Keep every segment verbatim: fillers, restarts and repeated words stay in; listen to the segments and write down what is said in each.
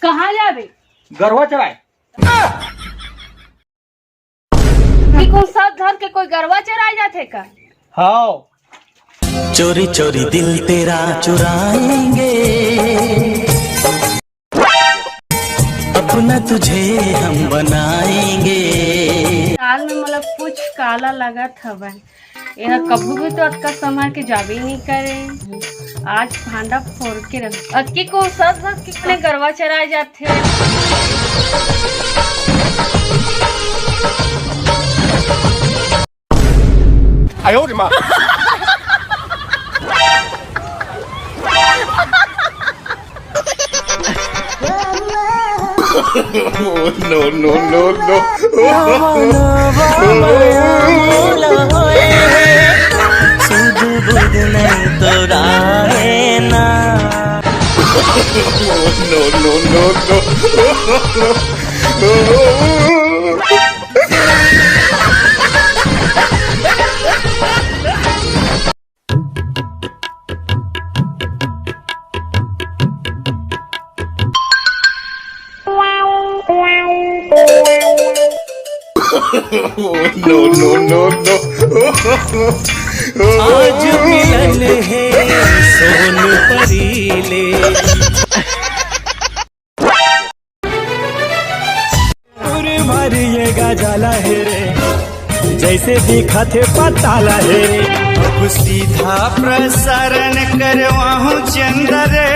कहाँ जाबे? गरवा चराए। कि कौन साथ धर के कोई गरवा चराए जाथे का? हाँ। चोरी चोरी दिल तेरा चुराएंगे, अपना तुझे हम बनाएंगे। साल में मोला कुछ काला लगत हवय, एहा कभू भी तो अतका संभाल के जाबे ही नहीं करे। आज भांडा फोड़ के रख, अतकी को सज धज के अपने गरवा चराए जाथे। No, no, no, no। सुध बुध नहीं तो राहे ना। No, no, no, no। No, no, no, no। आज मिलन है सोन परी ले। अरे मारिएगा जाला हे रे, जैसे दिखा थे पताला हे रे। अब सीधा प्रसारण करवाहूं चंद्र रे।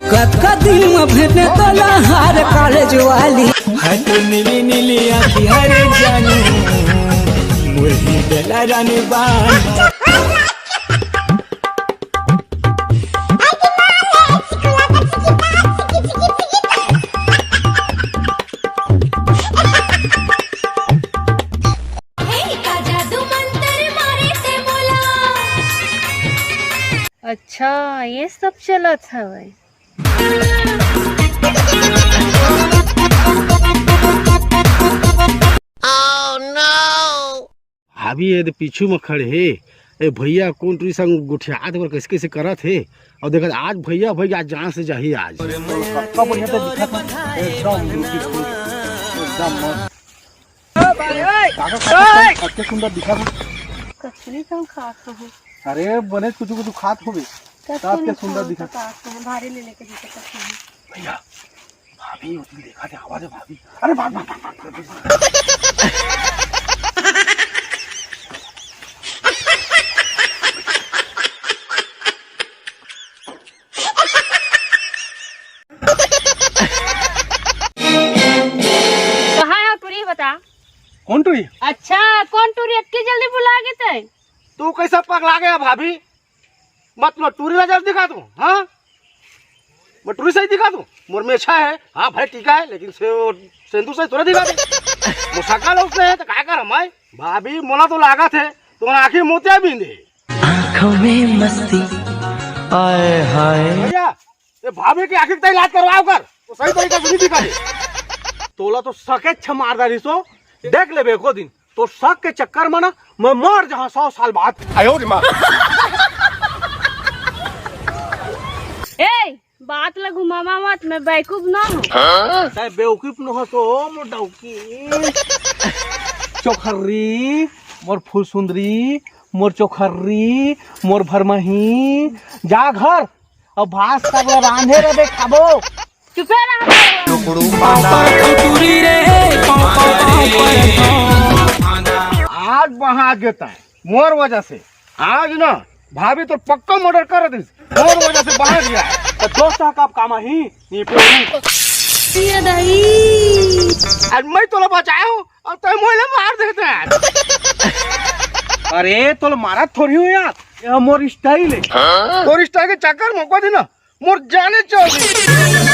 कतका दिन म भेटने तोला हार कॉलेज वाली। है तो नीली नीली आँखी हरे जानू, मुरही बेला रानी बान। अच्छा, ये सब चलत हवय। भाभी ये दे पीछू म खड़े हे। ए भैया कोन टुरी संग गोठियात बर कैसे कैसे करत हे। अउ देखत आज भैया भैया आज जान से जाही आज। कतका बढ़िया तो दिखत हे, एकदम beautiful, एकदम मस्त। काका, काका, कतके सुंदर दिखत हे। कचरी कम खात हो। अरे बने कुछ कुछ खात होबे। कतके सुंदर दिखत हे। भारी ले लेके दिखत हे। भैया, भाभी, उसने देखा थे, आवाज है भाभी। अरे भाग, भाग, भाग, भाग, भाग, भाग। कहाँ है टुरी, बता। कौन टुरी? अच्छा, कौन टुरी? इतनी जल्दी भुला गए थे? तू कैसा पगला गया भाभी? मतलब टुरी ला जस दिखा तू, हाँ? मैं टुरी सही दिखा तू? मोर में अच्छा है, हाँ भाई टीका है, लेकिन से वो सेंदू सही थोड़ा दिखा दे। मुसाका लोग से है तो काय कर हमारे? भाभी मोला तो लागत है, तो आँखें मोतिया बिंदे। आँखों में मस्ती, आए हाय। भैया, ये भाभी की आँखी का इलाज करवाओ कर, तो सही तरीका से नहीं दिखा दे। तोला तो सकेच मार डारी सो, देख लेबे एको दिन। तो शक के चक्कर में ना मैं मर जहाँ सौ साल बाद। आयो रे माँ। ए, बात ला घुमावा मत, मैं बेवकूफ ना हूँ। तै बेवकूफ न हो तो मोर डौकी। चोखर्री, मोर फुलसुंदरी, मोर चोखर्री, मोर भरमही, जा घर। अब भात साग ला रांधे रहे खाबो। चुपे रह। टुकड़ू पापा टुकड़ी रे, पापा पापा। आज वहां आ गया मोर वजह से। आज ना भाभी तो पक्का मर्डर कर दिस। मोर वजह से बाहर गया। तो दोस्त का काम ही ये पे। ये दही। आज मैं तोला बचाया हूँ और तैं मोला मार देते यार। अरे तोला मारा थोड़ी हूँ यार, ये मोर स्टाइल है। तोर स्टाइल के चक्कर मोको दी ना, मोर जाने चौधरी।